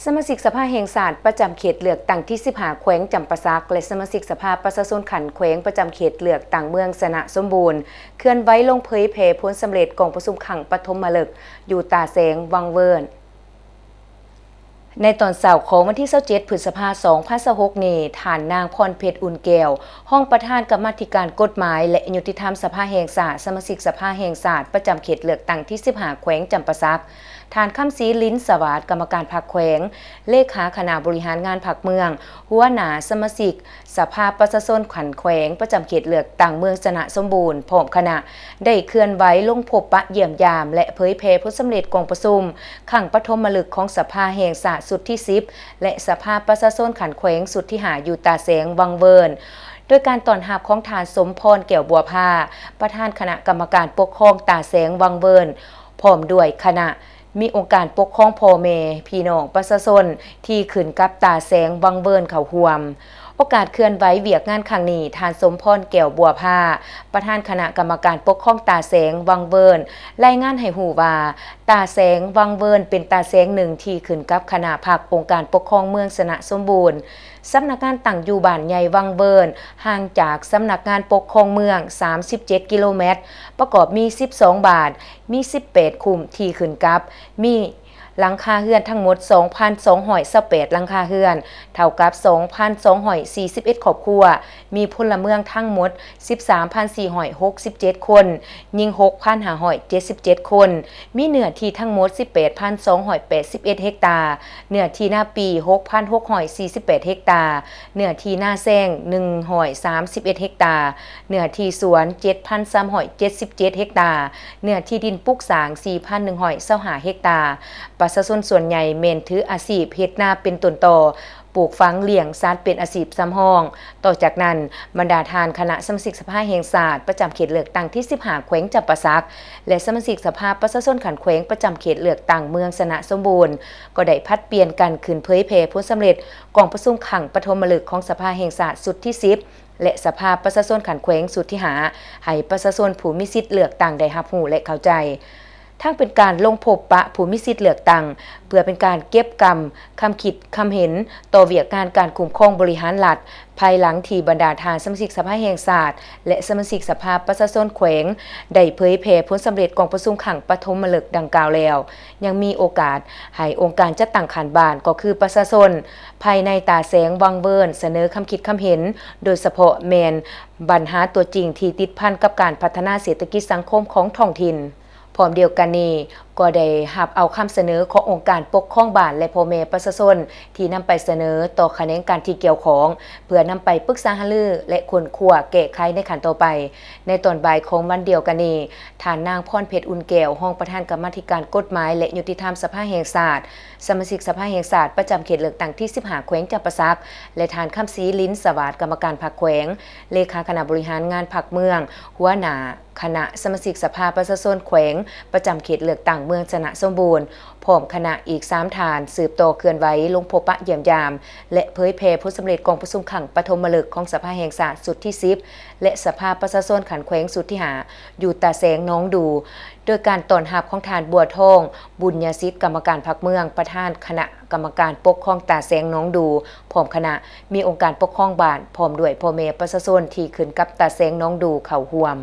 ສະມາຊິກສະພາແຫ່ງຊາດປະຈຳເຂດເລືອກຕັ້ງທີສິບຫ້າ ແຂວງຈຳປາສັກ ແລະ ສະມາຊິກສະພາປະຊາຊົນຂັ້ນແຂວງປະຈຳເຂດເລືອກຕັ້ງເມືອງຊະນະສົມບູນ ເຄື່ອນໄຫວລົງເຜີຍແຜ່ຜົນສຳເລັດກອງປະຊຸມຄັ້ງປະຖົມມະລຶກ ຢູ່ຕາແສງວັງເວີນ. ໃນຕອນເຊົ້າຂອງວັນທີຊາວເຈັດ ພຶດສະພາ ສອງພັນຊາວຫົກນີ້, ທ່ານນາງ ພອນເພັດ ອຸ່ນແກ້ວ, ຮອງປະທານກຳມາທິການກົດໝາຍ ແລະ ຍຸຕິທຳສະພາແຫ່ງຊາດ, ສະມາຊິກສະພາແຫ່ງຊາດປະຈຳເຂດເລືອກຕັ້ງທີສິບຫ້າ ແຂວງຈຳປາສັກ, ທ່ານ ຄຳສີ ລິນສະຫວາດ, ກຳມະການພັກແຂວງ, ເລຂາຄະນະບໍລິຫານງານພັກເມືອງ, ຫົວໜ້າສະມາຊິກສະພາປະຊາຊົນຂັ້ນແຂວງປະຈຳເຂດເລືອກຕັ້ງເມືອງຊະນະສົມບູນ ພ້ອມຄະນະ ໄດ້ເຄື່ອນໄຫວລົງພົບປະຢ້ຽມຢາມ ແລະ ເຜີຍແຜ່ຜົນສຳເລັດກອງປະຊຸມ ຄັ້ງປະຖົມມະລຶກຂອງສະພາແຫ່ງຊາດຊຸດທີສິບ ແລະ ສະພາປະຊາຊົນຂັ້ນແຂວງຊຸດທີຫ້າ ຢູ່ຕາແສງວັງເວີນ, ໂດຍການຕ້ອນຮັບຂອງທ່ານ ສົມພອນ ແກ້ວບົວພາ, ປະທານຄະນະກຳມະການປົກຄອງຕາແສງວັງເວີນ ພ້ອມດ້ວຍຄະນະ, ມີອົງການປົກຄອງ, ພໍ່ແມ່, ພີ່ນ້ອງ, ປະຊາຊົນທີ່ຂຶ້ນກັບຕາແສງວັງເວີນເຂົ້າຮ່ວມ. ໂອກາດເຄື່ອນໄຫວວຽກງານຄັ້ງນີ້, ທ່ານ ສົມພອນ ແກ້ວບົວພາ, ປະທານຄະນະກຳມະການປົກຄອງຕາແສງວັງເວີນ, ລາຍງານໃຫ້ຮູ້ວ່າ ຕາແສງວັງເວີນເປັນຕາແສງໜຶ່ງທີ່ຂຶ້ນກັບຄະນະພັກອົງການປົກຄອງເມືອງຊະນະສົມບູນ. ສຳນັກງານຕັ້ງຢູ່ບ້ານໃຫຍ່ວັງເວີນ, ຫ່າງຈາກສຳນັກງານປົກຄອງເມືອງສາມສິບເຈັດກິໂລແມັດ, ປະກອບມີສິບສອງບ້ານ, ມີສິບແປດຄຸ້ມທີ່ຂຶ້ນກັບ, ມີ ຫຼັງຄາເຮືອນທັງໝົດ ສອງພັນສອງຮ້ອຍຊາວແປດ ຫຼັງຄາເຮືອນ, ເທົ່າກັບ ສອງພັນສອງຮ້ອຍສີ່ສິບເອັດ ຄອບຄົວ, ມີພົນລະເມືອງທັງໝົດ ສິບສາມພັນສີ່ຮ້ອຍຫົກສິບເຈັດ ຄົນ, ຍິງ ຫົກພັນຫ້າຮ້ອຍເຈັດສິບເຈັດ ຄົນ, ມີເນື້ອທີ່ທັງໝົດ ສິບແປດພັນສອງຮ້ອຍແປດສິບເອັດ ເຮັກຕາ, ເນື້ອທີ່ນາປີ ຫົກພັນຫົກຮ້ອຍສີ່ສິບແປດ ເຮັກຕາ, ເນື້ອທີ່ນາແຊງ ໜຶ່ງຮ້ອຍສາມສິບເອັດ ເຮັກຕາ, ເນື້ອທີ່ສວນ ເຈັດພັນສາມຮ້ອຍເຈັດສິບເຈັດ ເຮັກຕາ, ເນື້ອທີ່ດິນປຸກສ້າງ ສີ່ພັນໜຶ່ງຮ້ອຍຊາວຫ້າ ເຮັກຕາ. ປະຊາຊົນສ່ວນໃຫຍ່ແມ່ນຖືອາຊີບເຮັດນາເປັນຕົ້ນຕໍ, ປູກຝັງລ້ຽງສັດເປັນອາຊີບສຳຮອງ. ຕໍ່ຈາກນັ້ນ, ບັນດາທ່ານຄະນະສະມາຊິກສະພາແຫ່ງຊາດປະຈຳເຂດເລືອກຕັ້ງທີສິບຫ້າ ແຂວງຈຳປາສັກ ແລະ ສະມາຊິກສະພາປະຊາຊົນຂັ້ນແຂວງປະຈຳເຂດເລືອກຕັ້ງເມືອງຊະນະສົມບູນ ກໍໄດ້ຜັດປ່ຽນກັນຂຶ້ນເຜີຍແຜ່ຜົນສຳເລັດກອງປະຊຸມຄັ້ງປະຖົມມະລຶກຂອງສະພາແຫ່ງຊາດຊຸດທີສິບ ແລະ ສະພາປະຊາຊົນຂັ້ນແຂວງຊຸດທີຫ້າ ໃຫ້ປະຊາຊົນຜູ້ມີສິດເລືອກຕັ້ງໄດ້ຮັບຮູ້ ແລະ ເຂົ້າໃຈ. ທັງເປັນການລົງພົບປະຜູ້ມີສິດເລືອກຕັ້ງ ເພື່ອເປັນການເກັບກຳຄຳຄິດຄຳເຫັນຕໍ່ວຽກງານການຄຸ້ມຄອງບໍລິຫານລັດ, ພາຍຫຼັງທີ່ບັນດາທ່ານສະມາຊິກສະພາແຫ່ງຊາດ ແລະ ສະມາຊິກສະພາປະຊາຊົນແຂວງ ໄດ້ເຜີຍແຜ່ຜົນສຳເລັດກອງປະຊຸມຄັ້ງປະຖົມມະລຶກດັ່ງກ່າວແລ້ວ, ຍັງມີໂອກາດໃຫ້ອົງການຈັດຕັ້ງຂັ້ນບ້ານ, ກໍຄືປະຊາຊົນ ພາຍໃນຕາແສງວັງເວີນ ສະເໜີຄຳຄິດຄຳເຫັນ, ໂດຍສະເພາະແມ່ນບັນຫາຕົວຈິງທີ່ຕິດພັນກັບການພັດທະນາເສດຖະກິດສັງຄົມຂອງທ້ອງຖິ່ນ. ພ້ອມດຽວກັນນີ້, ກໍໄດ້ຮັບເອົາຄຳສະເໜີຂອງອົງການປົກຄອງບ້ານ ແລະ ພໍ່ແມ່ປະຊາຊົນ ທີ່ນຳໄປສະເໜີຕໍ່ຂະແໜງການທີ່ກ່ຽວຂ້ອງ ເພື່ອນຳໄປປຶກສາຫາລື ແລະ ຄົ້ນຄວ້າແກ້ໄຂໃນຂັ້ນຕໍ່ໄປ. ໃນຕອນບ່າຍຂອງວັນດຽວກັນນີ້, ທ່ານນາງ ພອນເພັດ ອຸ່ນແກ້ວ, ຮອງປະທານກຳມາທິການກົດໝາຍ ແລະ ຍຸຕິທຳສະພາແຫ່ງຊາດ, ສະມາຊິກສະພາແຫ່ງຊາດປະຈຳເຂດເລືອກຕັ້ງທີສິບຫ້າ ແຂວງຈຳປາສັກ ແລະ ທ່ານ ຄຳສີ ລິນສະຫວາດ, ກຳມະການພັກແຂວງ, ເລຂາຄະນະບໍລິຫານງານພັກເມືອງ, ຫົວໜ້າຄະນະສະມາຊິກສະພາປະຊາຊົນແຂວງປະຈຳເຂດເລືອກຕັ້ງເມືອງຊະນະສົມບູນ, ພ້ອມຄະນະອີກສາມທ່ານ ສືບຕໍ່ເຄື່ອນໄຫວລົງພົບປະຢ້ຽມຢາມ ແລະ ເຜີຍແຜ່ຜົນສຳເລັດກອງປະຊຸມຄັ້ງປະຖົມມະລຶກຂອງສະພາແຫ່ງຊາດຊຸດທີສິບ ແລະ ສະພາປະຊາຊົນຂັ້ນແຂວງຊຸດທີຫ້າ ຢູ່ຕາແສງໜອງດູ, ໂດຍການຕ້ອນຮັບຂອງທ່ານ ບົວທອງ ບຸນຍາສິດ, ກຳມະການພັກເມືອງ, ປະທານຄະນະກຳມະການປົກຄອງຕາແສງໜອງດູ, ພ້ອມຄະນະ, ມີອົງການປົກຄອງບ້ານ, ພ້ອມດ້ວຍພໍ່ແມ່ປະຊາຊົນທີ່ຂຶ້ນກັບຕາແສງໜອງດູເຂົ້າຮ່ວມ.